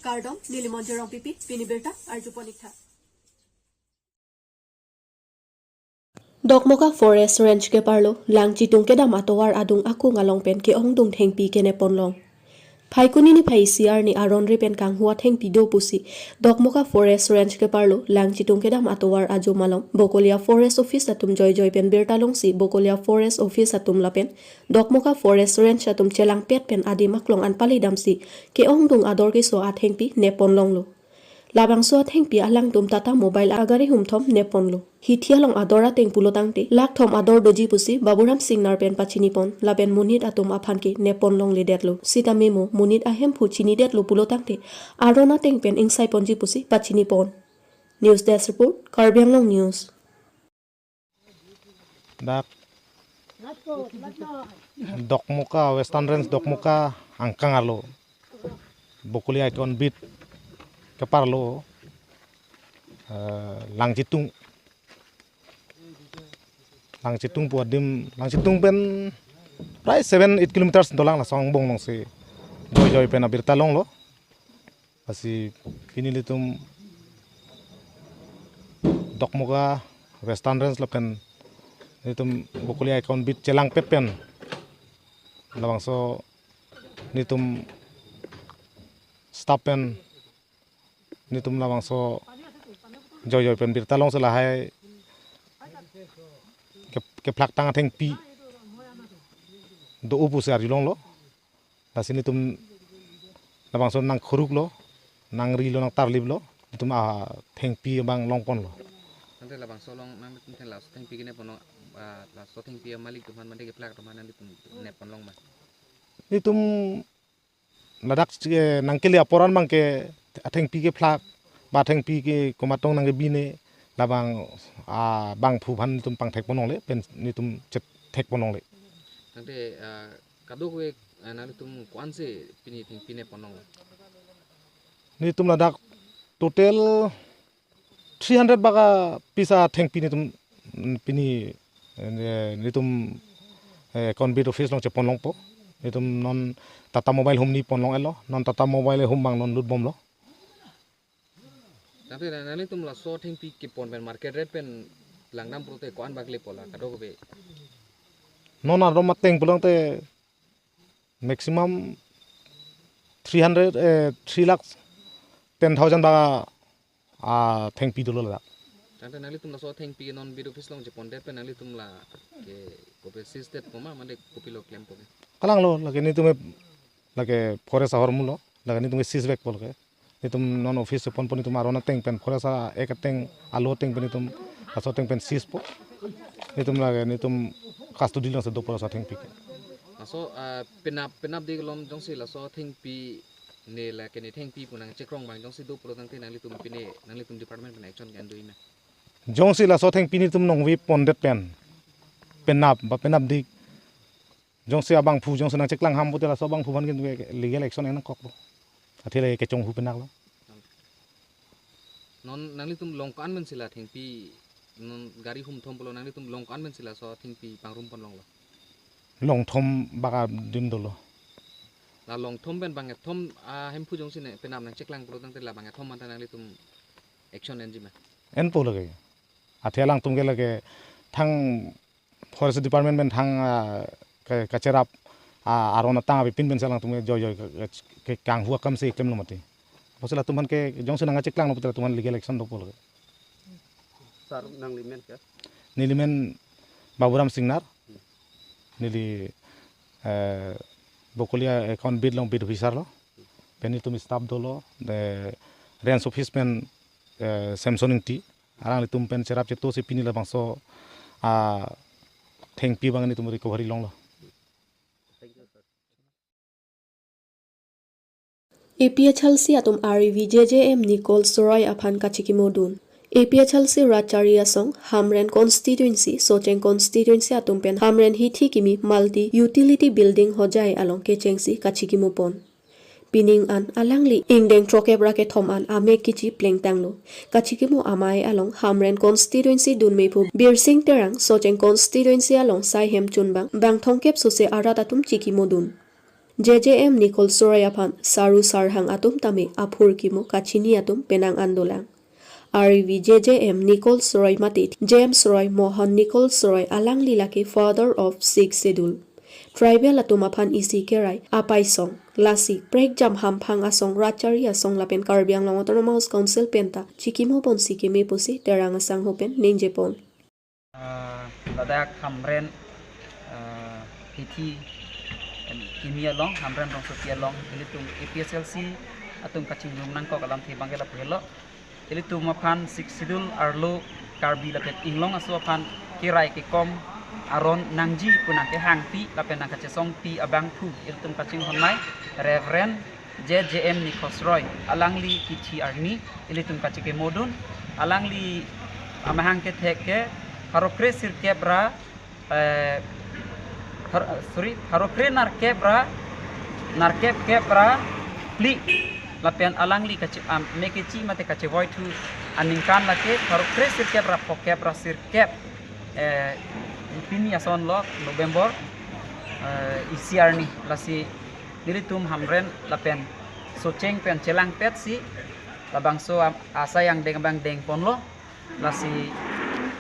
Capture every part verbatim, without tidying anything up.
Kardom, neli Monjir Rongpipi, pini birta arjupon ik tha. Dokmoka Forest Range keparlo, langchitung kedam atovar adung akung along pen ke-ongdung thengpi kenep ponlong. Phaikuni niphai isi arni aron re pen kanghua thengpi do pusi, Dokmoka Forest Range keparlo, langchitung kedam atovar ajum along, Bokolia Forest Office atum joijoi pen birta longsi, Bokolia Forest Office atum lapen Dokmoka Forest Range atum chelangpet pen adim aklong an palidamsi, ke-ongdung ador keso athengpi nep ponlonglo. Labangso athengpi alangtum Tata Mobile agari humthom nep ponlo. Hithi along ador ateng pulo tangte, lakh thom ador doji pusi Baburam Singnar pen pachini pon, lapen monit atum aphan ke nep ponlongledetlo. Sitame mo monit ahemphu chinidetlo pulo tangte, aron ateng pen ingsai ponji pusi pachini pon. News Desk Report, Karbi Anglong News. Dak Dokmoka, Western Range Dokmoka angkang arlo, Bokolia Icon Beat keparlo, eh, Langchitung. Langchitung pu adim, Langchitung pen prai seven eight kilometers dolang, laso angbong alongsi joijoi pen abirta longlo. Lasi pini nelitum Dokmoka Western Range lapen nelitum Bokolia Icon Beat chelangpet pen labangso nelitum staff pen nelitum labangso joijoi pen birta longsi lahai ke, kephlaktang athengpi do-o pusi arjulonglo. Lasi nelitum labangso nangkhuruklo, nangrilo, nangtarliplo, nelitum athengpi abang longponlo. Tangte labangso along nangtum theng laso thengpi kenep ponlong, ah, laso thengpi amalik atum aphan mate kephlak atum aphan nangtum nep ponlong ma? Nelitum ladak, eh, nangkele apor an abang ke athengpi kephlak, ba athengpi ke komatong nangkebine, labang, ah, bangphu aphan nelitum pangthek ponlongle, pen nelitum chethek ponlongle. Tangte, ah, kadokave, ah, nanglitum ko-ansi pini thengpi nep ponlong? Nelitum ladak total three hundred bak a piece athengpi nelitum, mm, pini, eh, nelitum, eh, Icon Beat office along chepon longpo. Nelitum non Tata Mobile humni ponlong-etlo, non Tata Mobile hum abang non lutbomlo. Tangte na, nanglitum laso thengpi kepon pen market rate pen langdam pulote ko-an bak lepo la kadokave? Non arom ateng pulote maximum three hundred, eh, three lakh ten thousand bak a, ah, thengpi dolo ladak. Tangte nanglitum laso thengpi non beat office along chepondet pen nanglitum lake kopi seize detpo ma, mane kopilo klempo ke? Kalanglo, lake nelitum lake forest ahormu lo, lake nelitum seize vekpo lake. Nelitum non office ponpo, nelitum aron ateng pen, forest a-act ateng, a-law ateng pen nelitum laso ateng pen seize po. Nelitum lake nelitum custody alongsi dopo laso athengpi ke. Laso, ah, penap, penapdik along jongsi laso athengpi ne lake ne thengpi pu nangchekrong abang jongsi do pulo tangte nanglitum pine, nanglitum department pen action ke-en do-i ma? Jongsi laso athengpi nelitum nangvepondet pen, penap ba penapdik jongsi abangphu jongsi nangcheklang ham pulote laso abangphu aphan ke legal action en nangkokpo. Athe le kechonghu penaklo. Non nanglitum long ko-an mensi la thengpi, non gari humthom pulo, nanglitum long ko-an mensi laso thengpi pangrum ponlonglo? Long thom bak adim dolo. La long thom pen bang kethom ahemphu jongsi ne penap nangcheklang pulo tangte la bang kethom anta nanglitum action enji ma? Enpo lake. Athe alangtum ke lake thang forest department pen thang, ah, ke, kacherap, ah, aron atang avepin pensi alangtum ke joijoi ke, ke, ke kanghua akamsi klemlo mati. Apotsi latum aphan ke jongsi nangcheklanglo pulote latum aphan legal action dopo lake. Sir, nangli men ke? Neli men Baburam Singnar. Neli, eh, Bokolia Icon Beat along beat officer lo. Pen nelitum staff dolo, eh, range office pen, eh, Samson Ingti. Alanglitum pen cherap chetosi pini labangso, ah, thengpi abang nelitum recovery longlo. A P H L C atum R E V J J M Nicole Soroi aphan kachikimo dun. A P H L C Ratchari Asong, Hamren Constituency, Socheng Constituency atum pen Hamren hithi kimi multi utility building hojai along kechengsi kachikimo pon. Pining an alangli ingdeng throkep ra kethom an amek kechi plengtanglo. Kachikimo amei along Hamren Constituency dunmephu Birsing Terang, Socheng Constituency along saihem chunbang bang thomkep sose arat atum chikimo dun. J J M Nichols Roy aphan saru sarhang atum tame aphurkimo kachini atum penang an dolang. Arivi J J M Nichols Roy mate James Roy, Mohan Nichols Roy alangli lake father of Sixth Schedule. Tribal atum aphan isi kerai apaisong, lasi prekjam hamphang asong, rachari asong lapen Karbi Anglong Autonomous Council penta chikimo ponsi keme pusi Terang asangho pen ningjepon. Ah, ladak Hamren, ah, hithi, em, kimi along, Hamren rongsopi along, ilitum A P H L C atum kachinglong nangkok alamthe abangke lapu helo. Ilitum aphan Sixth Schedule arlo Karbi lapen Inglong aso aphan kerai kekom aron nangji pu nangkehangpi lapen nangkachesongpi abangphu ilitum kachinghon mai Reverend J J M Nichols Roy alangli kithi arni ilitum kachikimodun. Alangli amahang kethek ke pharo kre sirkep ra, eh, phar-, sorry, pharo kre narkep ra, narkep kep ra phli lapen alangli kachi-, am, mekechi mate kachivoithu aningkan lake pharo kre sirkep ra phokep ra sirkep, eh, pini asonlo November, eh, isi arni, lasi nelitum Hamren lapen Socheng pen chelangpetsi labangso am-, asai angdeng abang dengponlo. Lasi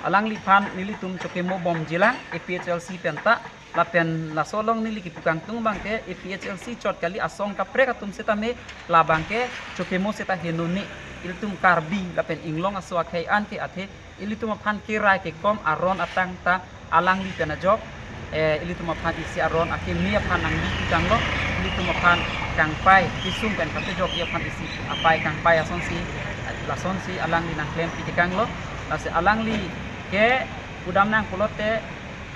alangliphan nelitum chokimo bomjilang A P H L C penta, lapen laso along neli kipu kangtung abangke A P H L C chot kali, asong kaprek atum setame labangke chokimo seta henone. Ilitum Karbi lapen Inglong aso akhei an ke athe ilitum aphan kerai kekom aron atangta alangli pen ajok, eh, ilitum aphan isi aron akimi aphan nangli tanglo, ilitum aphan kangpai kisung pen kapejokji aphan isi apai kangpai asonsi, lasonsi alangli nangklempi tekanglo. Lasi alangli ke pudam nang pulote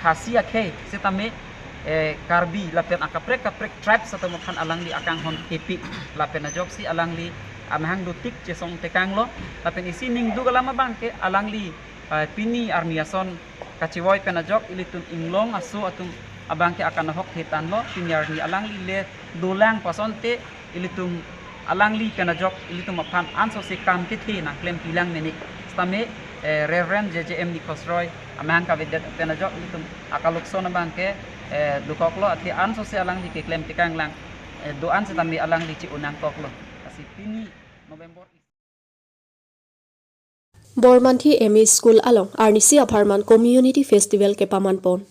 Khasi akhei setame, eh, Karbi lapen akaprek kaprek tribes atum aphan alangli akanghon kepi lapen ajoksi alangli amahang dotik chesong tekanglo. Lapen isi ningduk alam abangke alangli, eh, pini arni ason kachivoi pen ajok ilitum Inglong aso atum abangke akanahok hetanlo. Pini arni alangli le dolang pasonte ilitum alangli pen ajok ilitum aphan ansose kam kethe nangklempilang mene. Setame, eh, Reverend J J M Nichols Roy amahang kavedet pen ajok ilitum akalokson abangke, eh, dokoklo, athe ansose alangli keklem tekanglang, eh, do-an setame alangli chi-o nangkoklo. Lasi pini November Bormanthi M E School along arnisi apharman Community Festival kepamanpon.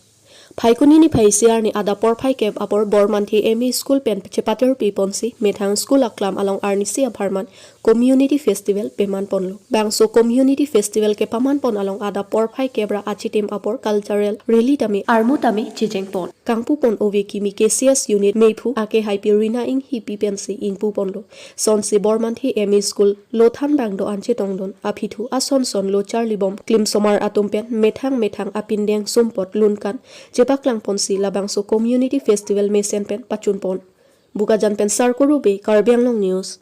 Phaikuni niphai isi arni adap porphai kep apor Bormanthi M E School pen chepatirpiponsi methang school aklam along arnisi apharman Community Festival pemanponlo. Bangso Community Festival kepamanpon along adap porphai kep ra achitim apor cultural rally tame armu tame chejengpon. Kangpupon ove kimi K C S unit mephu akehaipi Rina Inghipi pensi ingpuponlo. Sonsi Bormanthi M E School lothan bang do-an chetongdun aphi thu ason son lo charlibom klimsomar atum pen methang methang apindeng sumpot lunkan chepaklangponsi labangso Community Festival mesen pen pachunpon. Bokajan pen Sarkuru Bey, Karbi Anglong News.